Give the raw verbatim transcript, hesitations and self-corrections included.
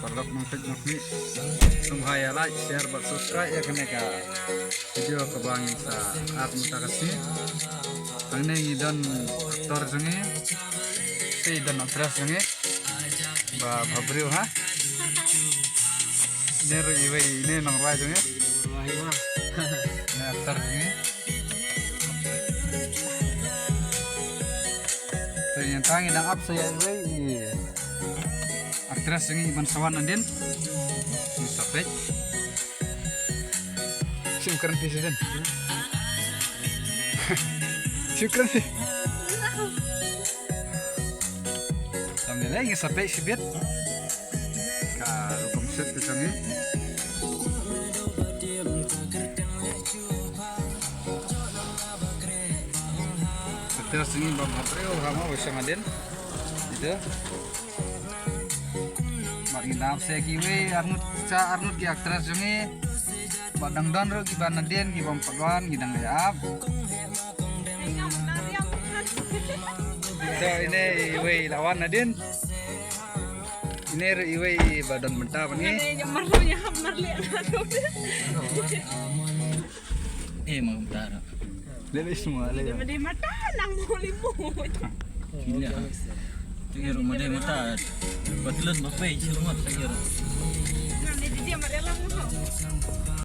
Paralok nongpeit nongkhmih, sngewbha ïa like, share bad subscribe ïa kane ka video kaba ngin sa ap mynta ka sngi. Hangne ngi don actor jong ngi, te don actress jong ngi. Ba, ba briew ha. Ne ruh iwei, ne nongrwai jong ngi. Ne actor jong ngi. Te ngi tang ngi dang ap sa ïa iwei i actress jong ngi ban sa wan nadien. Ngi sa peit. Shim kren phi sha den. Shim kren phi. Tam ne lei ngi sa peit shibit. Ka rukom set ka jong ngi. Ka tiar sngi ba hap reu hama wa shang adin. Ito. Bad ngi dap se kiwei arngut, cha arngut ki actress jong ngi. Bad dang don ruh kiba nadien kiba ym pat wan ngi dang leh ap. Cha ine iwei la wan nadien. Ine ruh iwei ba don mynta bad ngi. Ine nyamar ruh nyahap mar leh na ruh. Eh, ma mynta ruh. Leh leh semua leh. Ine ma dei mata nang mo limo. Ine. Tu ïa ruh ma dei mata. Ba tlut ba pei chi ruh ma ta ïa ruh. Nang ne di dia ma dei lang mo.